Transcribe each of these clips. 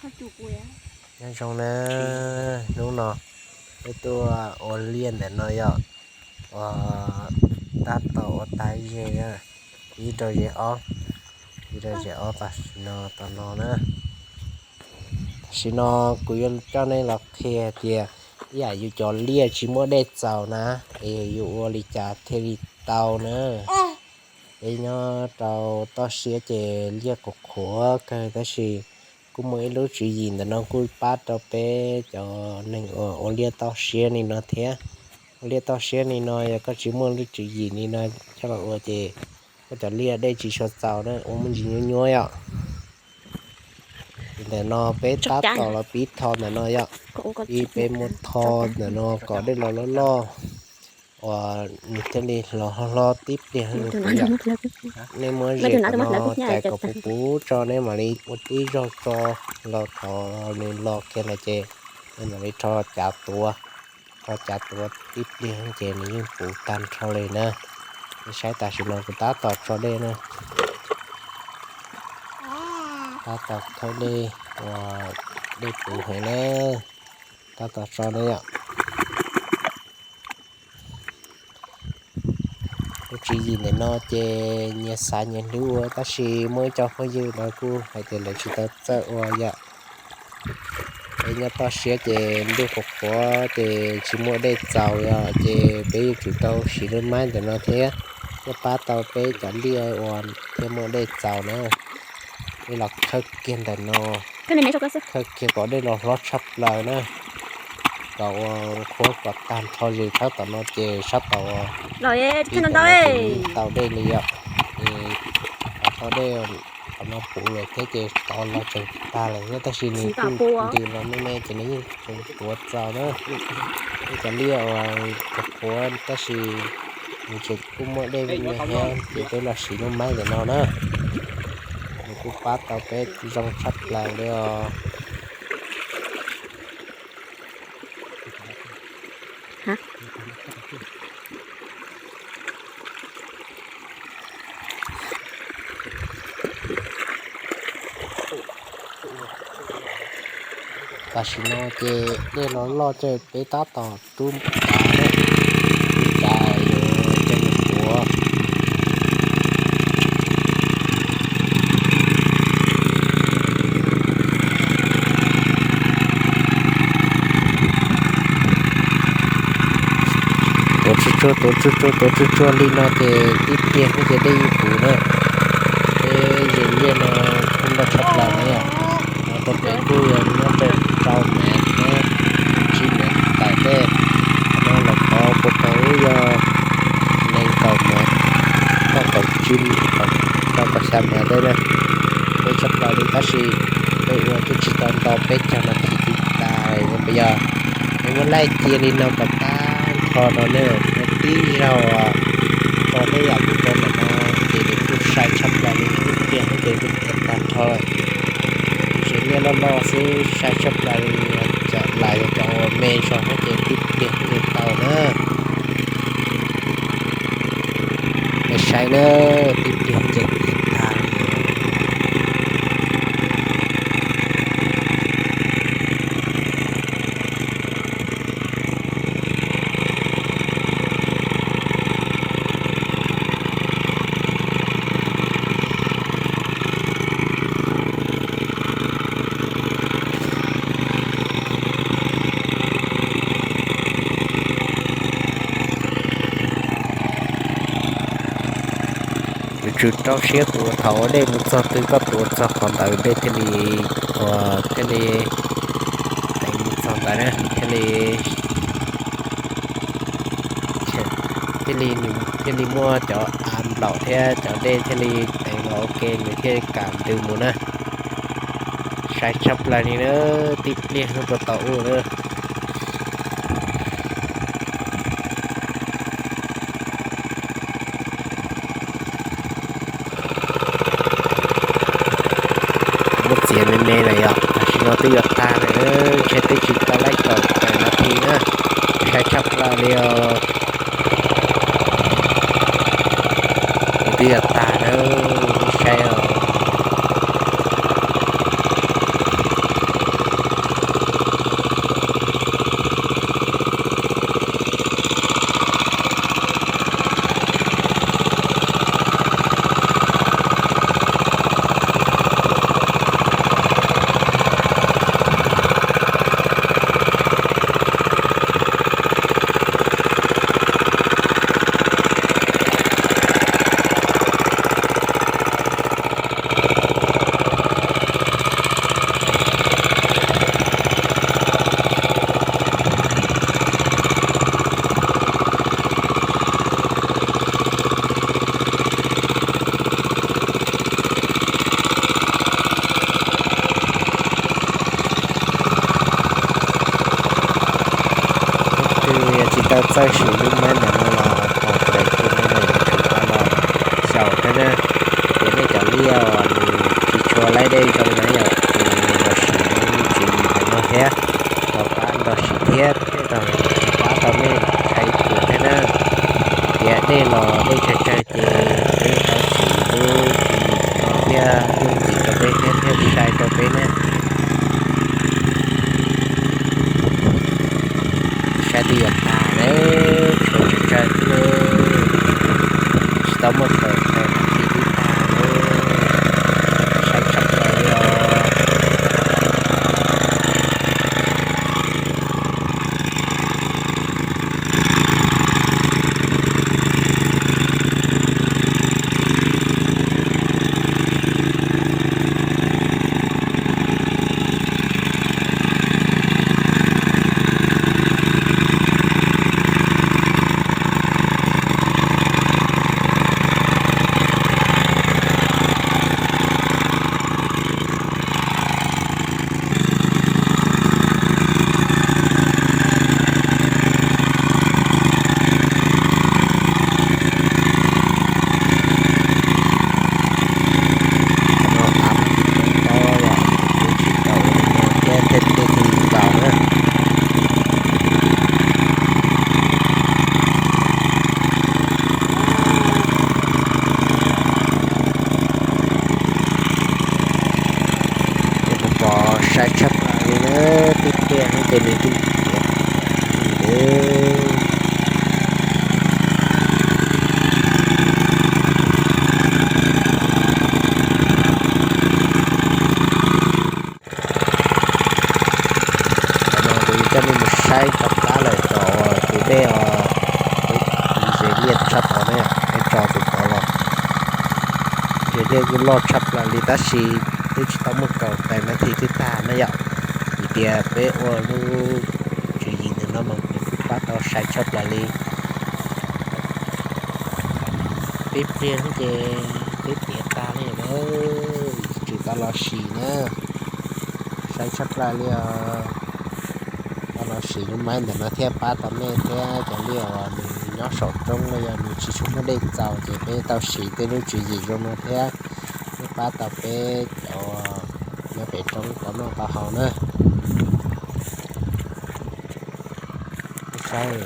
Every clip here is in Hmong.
Nyob zoo na, hnub no peb tuaj ua liaj ntawm no yom, ua tab tom ua tag ze, ib rau ze ob, ib rau ze ob tam sim no tom no na. Tam sim no kuv yuav coj nej los qhia tias ib yam yus cov liaj tsis muaj dej txaus na, es yus ua li cas thiaj li tau na. Peb nyob rau toj siab ces liaj qhuav qhuav kawg tab sis kuj muaj ib lub tswv yim ntawm no kuj pab rau peb cov neeg uas ua liaj toj siab li no thiab. Ua liaj toj siab li no yog koj tsis muaj lub tswv yim li no coj los ua ces koj cov liaj dej tsis tshua txaus na, ua muaj ntsis nyuab nyuab yom. Ntawm no peb tab tom los pib tho ntawm no yom, pib peb muab tho ntawm no kom dej los loj loj, uas nws thiaj li los hlob hlob tib pliag li kuv yom. Nej muab zem qhov no cais kom puv puv tso, nej mam li ua tib zaug tso los thov nws los kiag lawm ces nej mam li rho cav tuav, rho cav tuav tib pliag ces nws yeej puv tag nrho li na. Nej saib tam sim no kuv tab tom tso dej na, tab tom khawb dej, ua dej puv heev na, tab tom tso na yom. Lub tswv yim ntawm no ces nyias xav nyias hlub ua tab sis muaj ib co phooj ywg lawv kuj hais tias lawv tsis tau txawj ua yom. Peb nyob toj siab ces ntuj qhuav qhuav ces tsis muaj dej txaus yom, ces peb yuav tsum tau siv lub maib ntawm no thiab, thiaj pab tau peb cov liaj uas thiaj muaj dej txaus na. Peb los khawb kiag ntawm no, khawb kiag kom dej los hlob tshaj plaws na, kom ua qhuav kom tag nrho ze sab tom no ces sab tom, tau dej li yom. Tau dej, qhov no puv lawm thiab ces tod los tseem tag lawm thiab tab sis nws kuj ntws los me me ces nws yeej tseem tuav txaus na. Peb cov liaj uas qhuav qhuav tab sis nws tseem kuj muaj dej me me thiab ces peb los siv lub maib ntawm no na, nws kuj pab tau peb zoo tshaj plaws li os. Tam sim no ces dej los loj ces peb tab tom rub cav, rub cav yuav coj mus tuav. Tuav tsuag tsuag, tuav tsuag tsuag, tuav tsuag tsuag li no ces tib pliag xwb ces dej yeej puv na. Peb zes liaj no kuj loj tshaj plaws na yom. No rau pem kuj yog nyob rau rau mev thiab tsib mev tawm tej. Qhov no los tod puag pem yog nees nkaum mev, kaum tsib, rau kaum xya mev tej na. Peb tshaj plaws li tab sis peb ua twb tsis tau nto peb caug nas this twb tas, yog peb muab laij cia li no kom tag nrho no na, ua tib zaug tso tej yam kuv tso ntawm no ces nws kuj sai tshaj plaws li, tib pliag xwb ces kuj tiav tag nrho lawm. Zes liaj loj loj xwb sai tshaj plaws li, cov lais yog cov uas me zog no ces tib pliag xwb ces tau na. Es saib na, tib pliag ces tiav tag li. Yuav tsum rau siab tuav, thaum ua dej mus txog twg koj tuav txog qhov ntawd dej thiaj li, ua thiaj li teev mus txog ntawd na, thiaj li, thiaj li, thiaj li muaj cov av nplaum thiab cov dej thiaj li teev los ua ke nws thiaj li kam ntws mus na. Sai tshaj plaws li na, tib pliag xwb puas tau ua na. Muab txiav me me lawm yom, tam sim no twb yuav tag lawm, ntshe twb tsis tau laij kaum tawm nas this na, sai tshaj plaws li os. Twb yuav tag lawm, saib os. Tab sis lub mab ntawm no los pom pes ces no nws yuav tsum tau los xyaum thiab na. Ces nej cov liaj uas nws tsis tshua laib dej zoo na yom, ces los siv lub tswv yim ntawm no thiab, los pab nrog siv thiab tej zaum pab tau nej tshaj ib puas thiab na. Tias dej los dej tsawg tsawg ces peb tau siv lub tswv yim ntawm no thiaj yooj yim rau peb thiab thiaj sai rau peb na. Saib twb yuav tag lawm, tshuav tsawg tsawg xwb, tsis tau muaj kaum tawm nas this twb tag lawm, sai tshaj plaws li os. Qhov no tav no tsis tau tau yom, kuv tsis tau ua li no thiab tej tej tug nkaus na. Ces mus pom sai tshaj plaws li na, tib pliag xwb ces nws twb tiav ntev. Qhov no kuv yuav coj nej mus saib rov qab lawm tom tus dej os, peb ze liaj tshaj tod na yom, peb tso tus tod los. Ces liaj kuj loj tshaj plaws li tab sis twb tsis tau muaj kaum tawm nas this twb tag na yom. Vim tias peb ua lub tswv yim ntawm no mas nws kuj pab tau sai tshaj plaws li. Tib pliag ces twb tiav tag li na, yuav tsum tau los sim na. Sai tshaj plaws li os. Tau los sim lub mab ntawm no thiaj pab tau nej thiab cov liaj uas nws nyob saum roob los yog nws tsis tshua muaj dej txaus ces peb tau siv tej lub tswv yim zoo no thiab, thiaj pab tau peb cov nyob pem roob tau noj tau haus na. Saib,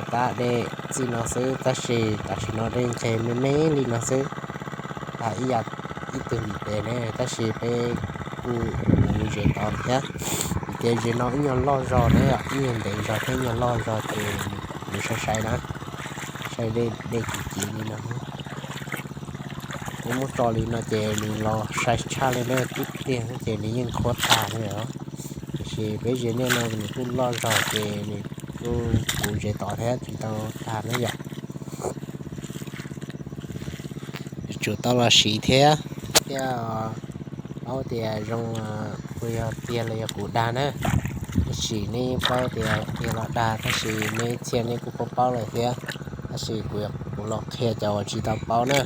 tab dej txij no xwb tab sis tam sim no dej nqes me me li no xwb, ib yam ib tug ntiv tes ne, tab sis peb kuj mus ze tod thiab. Vim tias ze no ib nyuag loj zog na yom, ib nyuag ntev zog thiab ib nyuag loj zog ces nws sai sai na, sai dej dej kiv kiv li no. Kuv muab tso li no ces nws los sai tshaj li na, tib pliag ces nws yeej qhuav tag li os. Tiam sis peb ze liaj no nws kuj loj zog ces nws kuj puv ze tod thiab tsis tau tag na yom. Yuav tsum tau los siv thiab, thiaj paub tias zoo, puas yog tiag los yog kuv dag na. Tab sis nej paub tias tiag los dag, tab sis nej txhia nej kuj paub paub lawm thiab. Tab sis kuv, kuv los qhia cov uas tsis tau paub na.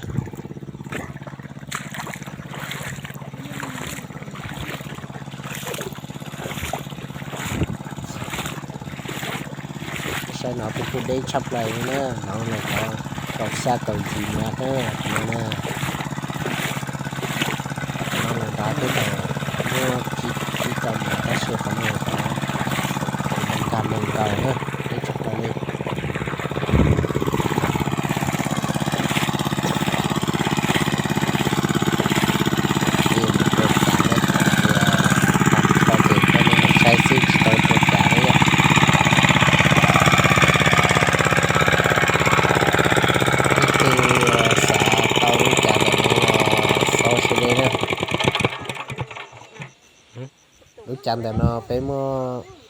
Saib no kuj kuj deb tshaj plaws li na, no lawm tod kaum xya kaum yim mev na, qhov no na. Qhov no lawm tod twb tau muaj tsib, tsib caug mev tab sis qhov no lawm tod kuv nkag nkaus na, deb tshaj plaws li. Ces mus rau tsav na, tag nrho ces peb mus saib xwb tsis tau rau tsav na yom. Leej twg xav tau lub cav ntawm no los xauj sawv daws na. Lub cav ntawm no peb muaj